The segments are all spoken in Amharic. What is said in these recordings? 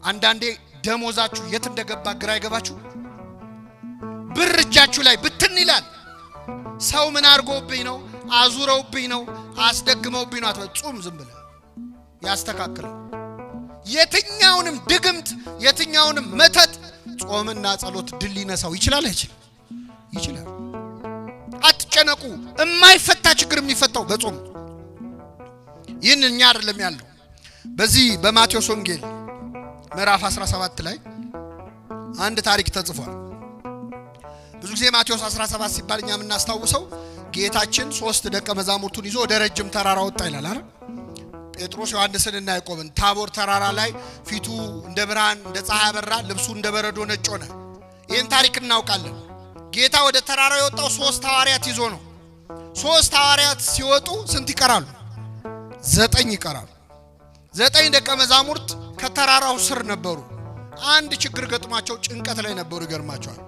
አንዳንዴ ደሞዛችሁ የት እንደገባ ግራ ይገባችሁ። ብር እጃችሁ ላይ ብትን ይላል። ሰው ምን አድርጎብኝ ነው፣ አዙረውብኝ ነው፣ አስደግመውብኝ ነው አትበል። ጹም፣ ዝም ብለህ ያስተካክለው። የትኛውንም ድግምት የትኛውንም መተት ጾምና ጸሎት ድል ሊነሳው ይችላል። አይችልም? ይችላል። አትጨነቁ። የማይፈታ ችግር የሚፈታው በጾም። ይህን እኛ አይደለም ያለው። በዚህ በማቴዎስ ወንጌል ምዕራፍ 17 ላይ አንድ ታሪክ ተጽፏል። ብዙ ጊዜ ማቴዎስ 17 ሲባል እኛ የምናስታውሰው ጌታችን ሶስት ደቀ መዛሙርቱን ይዞ ወደ ረጅም ተራራ ወጣ ይላል አይደል? ጴጥሮስ፣ ዮሐንስንና ያዕቆብን። ታቦር ተራራ ላይ ፊቱ እንደ ብርሃን እንደ ፀሐይ አበራ፣ ልብሱ እንደ በረዶ ነጭ ሆነ። ይህን ታሪክ እናውቃለን። ጌታ ወደ ተራራው የወጣው ሶስት ሐዋርያት ይዞ ነው። ሶስት ሐዋርያት ሲወጡ ስንት ይቀራሉ? 9 ይቀራሉ። 9 ደቀ መዛሙርት ከተራራው ስር ነበሩ። አንድ ችግር ገጥሟቸው ጭንቀት ላይ ነበሩ። ይገርማቸዋል።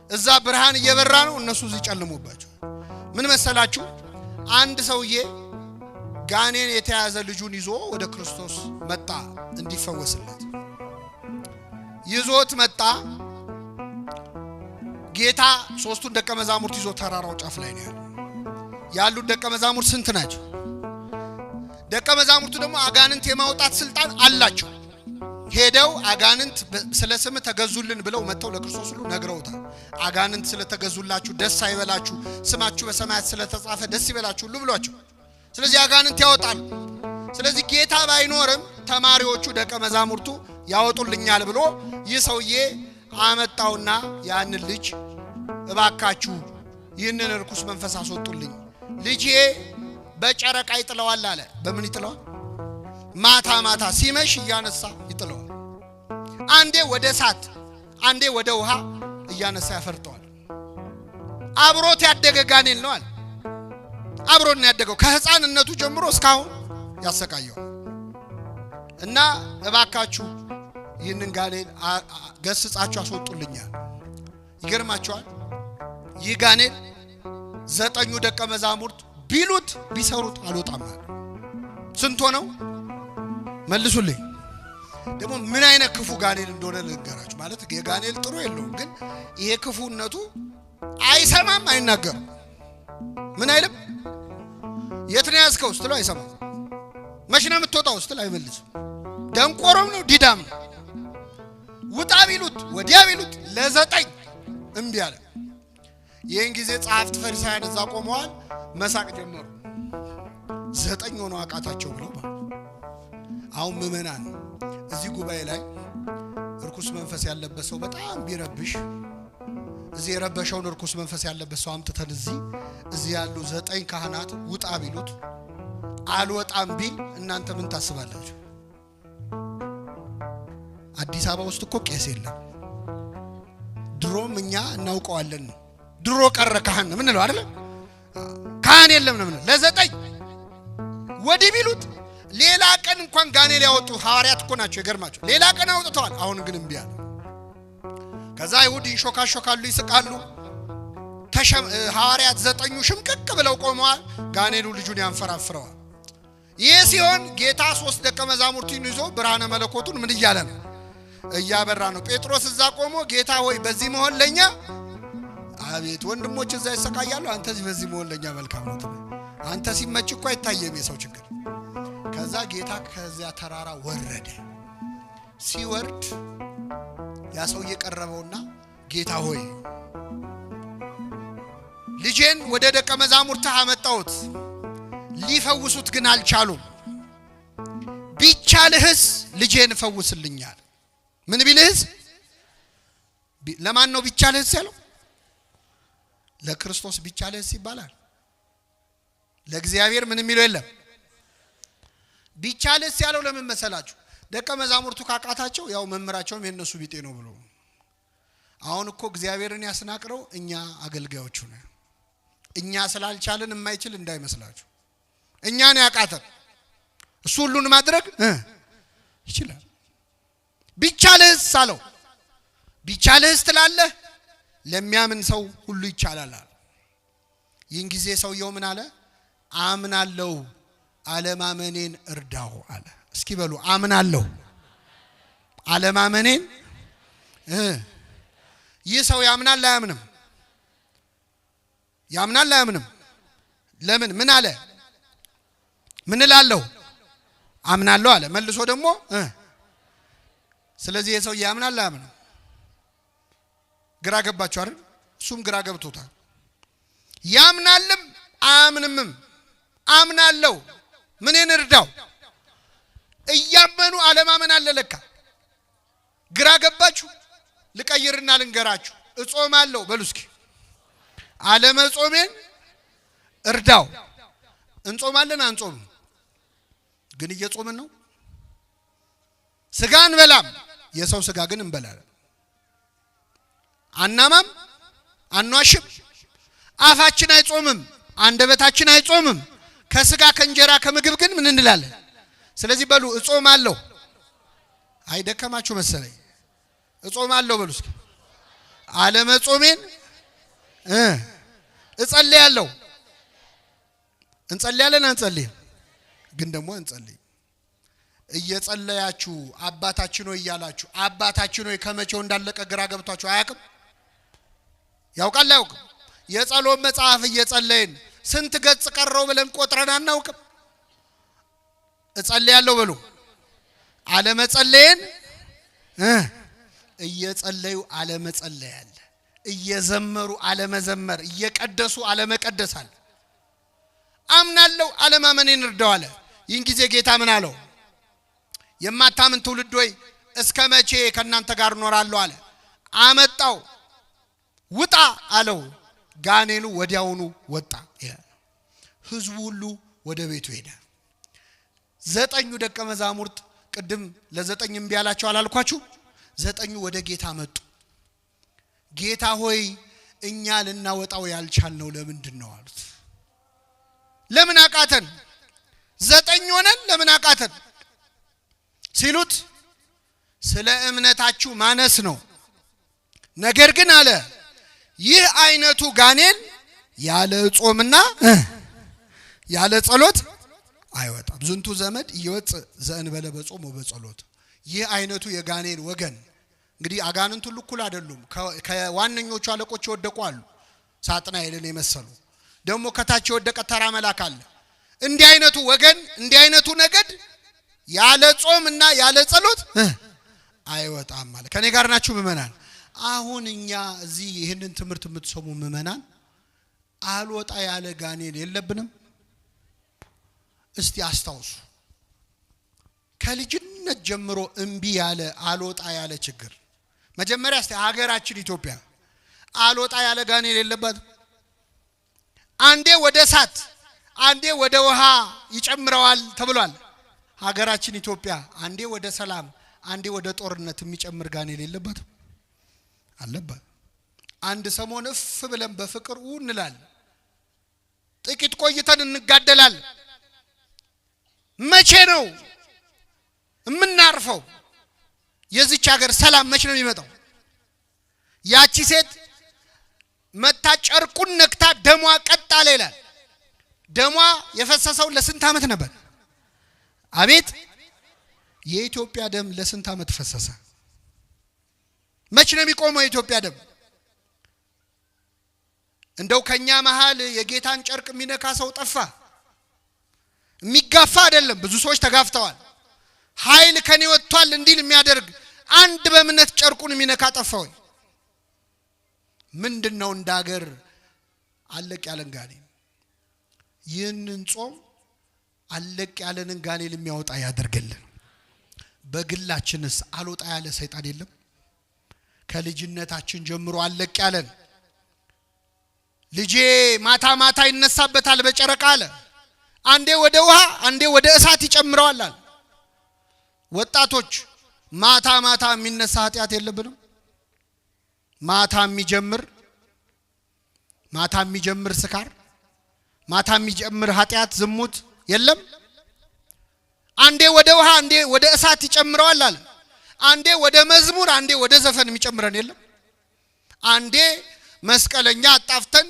እዛ ብርሃን እየበራ ነው፣ እነሱ እዚህ ጨልሞባቸው። ምን መሰላችሁ? አንድ ሰውዬ ጋኔን የተያዘ ልጁን ይዞ ወደ ክርስቶስ መጣ እንዲፈወስለት። ይዞት መጣ። ጌታ ሶስቱን ደቀ መዛሙርት ይዞ ተራራው ጫፍ ላይ ነው ያለው። ያሉት ደቀ መዛሙርት ስንት ናቸው? ደቀ መዛሙርቱ ደግሞ አጋንንት የማውጣት ስልጣን አላቸው። ሄደው አጋንንት ስለ ስም ተገዙልን ብለው መጥተው ለክርስቶስ ሁሉ ነግረውታል። አጋንንት ስለተገዙላችሁ ደስ አይበላችሁ፣ ስማችሁ በሰማያት ስለተጻፈ ደስ ይበላችሁ ሁሉ ብሏቸው። ስለዚህ አጋንንት ያወጣሉ። ስለዚህ ጌታ ባይኖርም ተማሪዎቹ ደቀ መዛሙርቱ ያወጡልኛል ብሎ ይህ ሰውዬ አመጣውና ያንን ልጅ እባካችሁ ይህንን ርኩስ መንፈስ አስወጡልኝ፣ ልጄ በጨረቃ ይጥለዋል አለ። በምን ይጥለዋል? ማታ ማታ ሲመሽ እያነሳ ይጥለዋል። አንዴ ወደ እሳት አንዴ ወደ ውሃ እያነሳ ያፈርጠዋል። አብሮት ያደገ ጋኔን ነው አለ። አብሮት ነው ያደገው ከሕፃንነቱ ጀምሮ እስካሁን ያሰቃየዋል። እና እባካችሁ ይህንን ጋኔን ገስጻችሁ አስወጡልኛል። ይገርማቸዋል። ይህ ጋኔን 9ኙ ደቀ መዛሙርት ቢሉት ቢሰሩት አልወጣም አለ። ስንት ሆነው? መልሱልኝ። ደግሞ ምን አይነት ክፉ ጋኔን እንደሆነ ልንገራችሁ። ማለት የጋኔን ጥሩ የለውም፣ ግን ይሄ ክፉነቱ አይሰማም፣ አይናገርም። ምን አይልም። የት ነው ያዝከው ስትለው አይሰማም። መች ነው የምትወጣው ስትል አይመልስም። ደንቆሮም ነው ዲዳም ነው። ውጣ ቢሉት ወዲያ ቢሉት ለ9 እምቢ አለ። ይህን ጊዜ ጸሐፍት ፈሪሳውያን እዛ ቆመዋል፣ መሳቅ ጀመሩ። 9 ሆነው አቃታቸው ብለው ማለት። አሁን ምዕመናን እዚህ ጉባኤ ላይ እርኩስ መንፈስ ያለበት ሰው በጣም ቢረብሽ እዚህ የረበሸውን እርኩስ መንፈስ ያለበት ሰው አምጥተን እዚህ ያሉ 9 ካህናት ውጣ ቢሉት አልወጣም ቢል እናንተ ምን ታስባላችሁ? አዲስ አበባ ውስጥ እኮ ቄስ የለም። ድሮም እኛ እናውቀዋለን ነው። ድሮ ቀረ ካህን ነው ምንለው አይደል? ካህን የለም ነው ምንለው። ለ9 ወዲህ ቢሉት ሌላ ቀን እንኳን ጋኔል ያወጡ ሐዋርያት እኮ ናቸው። ይገርማቸው። ሌላ ቀን አውጥተዋል። አሁን ግን እምቢ አለ። ከዛ አይሁድ ይንሾካሾካሉ፣ ይስቃሉ። ሐዋርያት 9ኙ ሽምቅቅ ብለው ቆመዋል። ጋኔሉ ልጁን ያንፈራፍረዋል። ይህ ሲሆን ጌታ 3 ደቀ መዛሙርቱን ይዞ ብርሃነ መለኮቱን ምን እያለ ነው? እያበራ ነው። ጴጥሮስ እዛ ቆሞ ጌታ ሆይ በዚህ መሆን ለኛ አቤት፣ ወንድሞች እዛ ይሰቃያሉ፣ አንተ እዚህ በዚህ መሆን ለኛ መልካም ነው። አንተ ሲመች እኮ አይታየም የሰው ችግር። ከዛ ጌታ ከዚያ ተራራ ወረደ። ሲወርድ ያ ሰው እየቀረበውና ጌታ ሆይ ልጄን ወደ ደቀ መዛሙርትህ አመጣሁት፣ ሊፈውሱት ግን አልቻሉም። ቢቻልህስ ልጄን ፈውስልኛል። ምን ቢልህስ? ለማን ነው ቢቻልህስ ያለው? ለክርስቶስ ቢቻልህስ ይባላል። ለእግዚአብሔር ምን የሚለው የለም። ቢቻልህስ ያለው ለምን መሰላችሁ? ደቀ መዛሙርቱ ካቃታቸው ያው መምህራቸውም የነሱ ቢጤ ነው ብሎ። አሁን እኮ እግዚአብሔርን ያስናቅረው እኛ አገልጋዮቹ ነን። እኛ ስላልቻልን የማይችል እንዳይመስላችሁ። እኛን ያቃተን እሱ ሁሉን ማድረግ ይችላል። ቢቻልህስ አለው። ቢቻልህስ ትላለህ፣ ለሚያምን ሰው ሁሉ ይቻላል አለ። ይህን ጊዜ ሰውየው ምን አለ? አምናለሁ፣ አለማመኔን እርዳው አለ። እስኪ በሉ አምናለሁ፣ አለማመኔን። ይህ ሰው ያምናል አያምንም? ያምናል አያምንም? ለምን ምን አለ? ምን እላለሁ? አምናለሁ አለ። መልሶ ደግሞ ስለዚህ የሰው ያምናል አያምንም? ግራ ገባችሁ አይደል? እሱም ግራ ገብቶታል። ያምናልም አያምንምም። አምናለሁ ምንን እርዳው? እያመኑ አለማመን አለ ለካ። ግራ ገባችሁ? ልቀይርና ልንገራችሁ። እጾማለሁ በሉ እስኪ። አለመጾሜን እርዳው። እንጾማለን አንጾምም? ግን እየጾምን ነው። ስጋ አንበላም፣ የሰው ስጋ ግን እንበላለን። አናማም፣ አንዋሽም። አፋችን አይጾምም፣ አንደበታችን አይጾምም። ከስጋ ከእንጀራ ከምግብ ግን ምን እንላለን? ስለዚህ በሉ እጾማለሁ። አይደከማችሁ መሰለኝ። እጾማለሁ በሉ እስኪ። አለመጾሜን እጸልያለሁ። እንጸልያለን አንጸልይም? ግን ደግሞ አንጸልይም። እየጸለያችሁ አባታችን ሆይ እያላችሁ አባታችን ሆይ ከመቼው እንዳለቀ ግራ ገብቷችሁ አያውቅም? ያውቃል አያውቅም? የጸሎት መጽሐፍ እየጸለይን ስንት ገጽ ቀረው ብለን ቆጥረን አናውቅም? እጸልያለሁ በሉ። አለመጸለይን እየጸለዩ አለመጸለይ አለ። እየዘመሩ አለመዘመር፣ እየቀደሱ አለመቀደስ አለ። አምናለሁ አለማመኔን እርዳው አለ። ይህን ጊዜ ጌታ ምን አለው? የማታምን ትውልድ ሆይ እስከ መቼ ከእናንተ ጋር እኖራለሁ አለ። አመጣው፣ ውጣ አለው። ጋኔኑ ወዲያውኑ ወጣ። ህዝቡ ሁሉ ወደ ቤቱ ሄደ። 9 ደቀ መዛሙርት ቅድም ለ9 እምቢ አላቸው አላልኳችሁ? 9 ወደ ጌታ መጡ። ጌታ ሆይ እኛ ልናወጣው ያልቻልነው ለምንድን ነው አሉት። ለምን አቃተን? 9 ሆነን ለምን አቃተን ሲሉት ስለ እምነታችሁ ማነስ ነው። ነገር ግን አለ ይህ አይነቱ ጋኔን ያለ ጾምና ያለ ጸሎት አይወጣም። ዝንቱ ዘመድ ይወጽእ ዘእንበለ በጾም ወበጸሎት። ይህ አይነቱ የጋኔን ወገን እንግዲህ አጋንንቱ ሁሉ እኩል አይደሉም። ከዋነኞቹ አለቆች የወደቁ አሉ፣ ሳጥናኤልን የመሰሉ ደግሞ ከታች የወደቀ ተራ መልአክ አለ። እንዲህ አይነቱ ወገን እንዲህ አይነቱ ነገድ ያለ ጾምና ያለ ጸሎት አይወጣም አለ። ከኔ ጋር ናችሁ ምእመናን? አሁን እኛ እዚህ ይህንን ትምህርት የምትሰሙ ምእመናን አልወጣ ያለ ጋኔን የለብንም? እስቲ አስታውሱ። ከልጅነት ጀምሮ እምቢ ያለ አልወጣ ያለ ችግር መጀመሪያ እስቲ ሀገራችን ኢትዮጵያ አልወጣ ያለ ጋኔን የለባት? አንዴ ወደ እሳት አንዴ ወደ ውሃ ይጨምረዋል ተብሏል። ሀገራችን ኢትዮጵያ አንዴ ወደ ሰላም አንዴ ወደ ጦርነት የሚጨምር ጋኔን የለባትም? አለባት። አንድ ሰሞን እፍ ብለን በፍቅር እንላለን፣ ጥቂት ቆይተን እንጋደላለን። መቼ ነው የምናርፈው? የዚች ሀገር ሰላም መቼ ነው የሚመጣው? ያቺ ሴት መታ ጨርቁን ነክታ ደሟ ቀጥ አለ ይላል። ደሟ የፈሰሰው ለስንት ዓመት ነበር? አቤት የኢትዮጵያ ደም ለስንት ዓመት ፈሰሰ? መቼ ነው የሚቆመው የኢትዮጵያ ደም? እንደው ከኛ መሃል የጌታን ጨርቅ የሚነካ ሰው ጠፋ? የሚጋፋ አይደለም፣ ብዙ ሰዎች ተጋፍተዋል። ኃይል ከኔ ወጥቷል እንዲል የሚያደርግ አንድ በእምነት ጨርቁን የሚነካ ጠፋ ወይ? ምንድነው እንደ ሀገር አለቅ ያለን ጋኔን? ይህንን ጾም አለቅ ያለንን ጋኔን የሚያወጣ ያደርግልን። በግላችንስ አልወጣ ያለ ሰይጣን የለም? ከልጅነታችን ጀምሮ አለቅ ያለን ልጄ ማታ ማታ ይነሳበታል በጨረቃ አለ። አንዴ ወደ ውሃ አንዴ ወደ እሳት ይጨምረዋል አለ። ወጣቶች ማታ ማታ የሚነሳ ኃጢአት የለብንም? ማታ የሚጀምር ስካር፣ ማታ የሚጀምር ኃጢአት፣ ዝሙት የለም? አንዴ ወደ ውሃ አንዴ ወደ እሳት ይጨምረዋል አለ። አንዴ ወደ መዝሙር አንዴ ወደ ዘፈን የሚጨምረን የለም? አንዴ መስቀለኛ አጣፍተን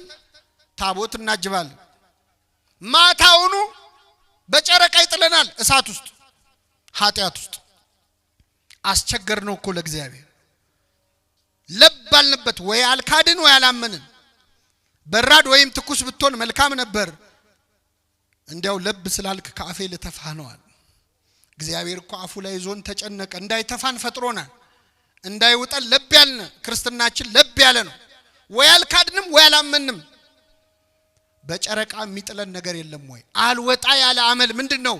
ታቦት እናጅባለን። ማታውኑ በጨረቃ ይጥለናል እሳት ውስጥ፣ ኃጢአት ውስጥ። አስቸገር ነው እኮ ለእግዚአብሔር። ለብ አልንበት ወይ አልካድን ወይ አላመንን። በራድ ወይም ትኩስ ብትሆን መልካም ነበር፣ እንዲያው ለብ ስላልክ ከአፌ ልተፋህ ነዋል። እግዚአብሔር እኮ አፉ ላይ ይዞን ተጨነቀ። እንዳይተፋን ፈጥሮናል። እንዳይውጠን ለብ ያልነ ክርስትናችን ለብ ያለ ነው። ወይ አልካድንም ወይ አላመንም። በጨረቃ የሚጥለን ነገር የለም ወይ? አልወጣ ያለ አመል ምንድን ነው?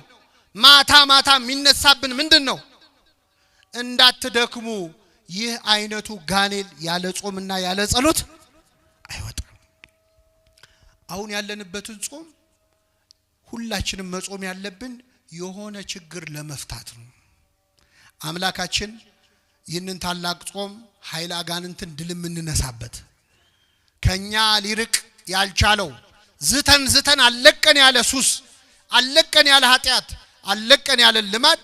ማታ ማታ የሚነሳብን ምንድን ነው? እንዳትደክሙ። ይህ አይነቱ ጋኔል ያለ ጾምና ያለ ጸሎት አይወጣም። አሁን ያለንበትን ጾም ሁላችንም መጾም ያለብን የሆነ ችግር ለመፍታት ነው። አምላካችን ይህንን ታላቅ ጾም ኃይለ አጋንንትን ድል የምንነሳበት፣ ከኛ ሊርቅ ያልቻለው፣ ዝተን ዝተን አለቀን ያለ ሱስ፣ አለቀን ያለ ኃጢአት፣ አለቀን ያለ ልማድ